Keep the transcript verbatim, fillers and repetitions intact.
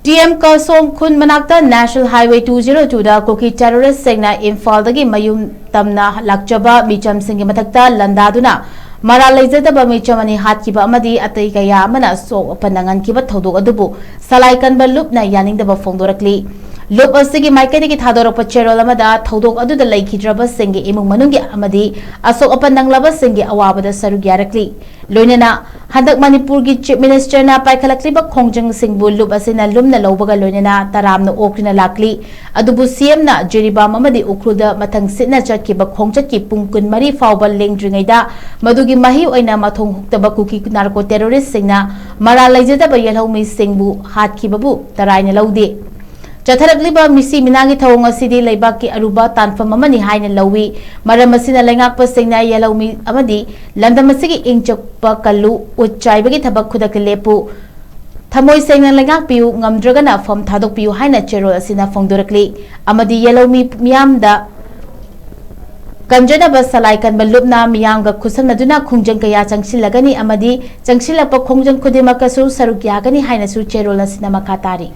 T M ꯀꯁꯣꯝ ꯈꯨꯟ ꯃꯅꯥꯛꯇ National Highway two zero two ꯗ ꯀꯨꯀꯤ terrorist ꯁꯤꯡꯅ ꯏꯝꯐꯥꯜꯗꯒꯤ ꯃꯌꯨꯝ ꯇꯝꯅ ꯂꯥꯛꯆꯕ ꯃꯤꯆꯝꯁꯤꯡꯒꯤ ꯃꯊꯛꯇ ꯂꯥꯟꯗꯥꯗꯨꯅ ꯃꯔꯥꯜ ꯂꯩꯖꯗꯕ ꯃꯤꯆꯝ ꯑꯅꯤ ꯍꯥꯠꯈꯤꯕ ꯑꯃꯗꯤ ꯑꯇꯩ ꯀꯌꯥ ꯑꯃꯅ ꯑꯁꯣꯛ ꯑꯄꯟ ꯅꯪꯍꯟꯈꯤꯕ ꯊꯧꯗꯣꯛ ꯑꯗꯨꯕꯨ ꯁꯂꯥꯏ ꯀꯟꯕ ꯂꯨꯞꯅ ꯌꯥꯅꯤꯡꯗꯕ ꯐꯣꯡꯗꯣꯔꯛꯂꯤ꯫ ꯂꯨꯞ ꯑꯁꯤꯒꯤ ꯃꯥꯏꯀꯩꯗꯒꯤ ꯊꯥꯗꯣꯔꯛꯄ ꯆꯦꯔꯣꯜ ꯑꯃꯗ ꯊꯧꯗꯣꯛ ꯑꯗꯨꯗ ꯂꯩꯈꯤꯗ꯭ꯔꯕꯁꯤꯡꯒꯤ ꯏꯃꯨꯡ ꯃꯅꯨꯡꯒꯤ ꯑꯃꯗꯤ ꯑꯁꯣꯛ ꯑꯄꯟ ꯅꯪꯂꯕꯁꯤꯡꯒꯤ ꯑꯋꯥꯕꯗ ꯁꯔꯨꯛ ꯌꯥꯔꯛꯂꯤ꯫ ꯂꯣꯏꯅꯅ ꯍꯟꯗꯛ ꯃꯅꯤꯄꯨꯔꯒꯤ Chief Minister ꯅ ꯄꯥꯏꯈꯠꯂꯛꯂꯤꯕ ꯈꯣꯡꯖꯪꯁꯤꯡꯕꯨ ꯂꯨꯞ ꯑꯁꯤꯅ ꯂꯨꯝꯅ ꯂꯧꯕꯒ ꯂꯣꯏꯅꯅ ꯇꯔꯥꯝꯅ ꯑꯣꯛꯇꯨꯅ ꯂꯥꯛꯂꯤ꯫ ꯑꯗꯨꯕꯨ ꯁꯤ ꯑꯦꯝ ꯅ ꯖꯤꯔꯤꯕꯥꯝ ꯑꯃꯗꯤ ꯎꯈ꯭ꯔꯨꯜꯗ ꯃꯊꯪ ꯁꯤꯠꯅ ꯆꯠꯈꯤꯕ ꯈꯣꯡꯆꯠꯀꯤ ꯄꯨꯡ ꯀꯨꯟꯃꯔꯤ ꯐꯥꯎꯕ ꯂꯦꯡꯗ꯭ꯔꯤꯉꯩꯗ ꯃꯗꯨꯒꯤ ꯃꯍꯩ ꯑꯣꯏꯅ ꯃꯊꯣꯡ ꯍꯨꯛꯇꯕ ꯀꯨꯀꯤ narco terrorist ꯁꯤꯡꯅ ꯃꯔꯥꯜ ꯂꯩꯖꯗꯕ ꯌꯦꯜꯍꯧꯃꯤꯁꯤꯡꯕꯨ ꯍꯥꯠꯈꯤꯕꯕꯨ ꯇꯔꯥꯏꯅ ꯂꯧꯗꯦ꯫ ꯆꯠꯊꯔꯛꯂꯤꯕ ꯃꯤꯁꯤ ꯃꯤꯅꯥꯒꯤ ꯊꯧꯑꯣꯡ ꯑꯁꯤꯗꯤ ꯂꯩꯕꯥꯛꯀꯤ ꯑꯔꯨꯕ ꯇꯥꯟꯐꯝ ꯑꯃꯅꯤ ꯍꯥꯏꯅ ꯂꯧꯏ꯫ ꯃꯔꯝ ꯑꯁꯤꯅ ꯂꯩꯉꯥꯛꯄꯁꯤꯡꯅ ꯌꯦꯜꯍꯧꯃꯤ ꯑꯃꯗꯤ ꯂꯝꯗꯝ ꯑꯁꯤꯒꯤ ꯏꯪ ꯆꯞꯄ ꯀꯜꯂꯨ, ꯎꯠ ꯆꯥꯏꯕꯒꯤ ꯊꯕꯛ ꯈꯨꯗꯛꯇ ꯂꯦꯞꯄꯨ, ꯊꯃꯣꯏ ꯁꯦꯡꯅ ꯂꯩꯉꯥꯛꯄꯤꯌꯨ, ꯉꯝꯗ꯭ꯔꯒꯅ ꯐꯝ ꯊꯥꯗꯣꯛꯄꯤꯌꯨ ꯍꯥꯏꯅ ꯆꯦꯔꯣꯜ ꯑꯁꯤꯅ ꯐꯣꯡꯗꯣꯔꯛꯂꯤ꯫ ꯑꯃꯗꯤ ꯌꯦꯜꯍꯧꯃꯤ ꯃꯤꯌꯥꯝꯗ ꯀꯟꯖꯅꯕ ꯁꯂꯥꯏ ꯀꯟꯕ ꯂꯨꯞꯅ ꯃꯤꯌꯥꯝꯒ ꯈꯨꯠꯁꯝꯅꯗꯨꯅ ꯈꯣꯡꯖꯪ ꯀꯌꯥ ꯆꯪꯁꯤꯜꯂꯒꯅꯤ ꯑꯃꯗꯤ ꯆꯪꯁꯤꯜꯂꯛꯄ ꯈꯣꯡꯖꯪ ꯈꯨꯗꯤꯡꯃꯛꯇꯁꯨ ꯁꯔꯨꯛ ꯌꯥꯒꯅꯤ ꯍꯥꯏꯅꯁꯨ ꯆꯦꯔꯣꯜ ꯑꯁꯤꯅ ꯃꯈꯥ ꯇꯥꯔꯤ꯫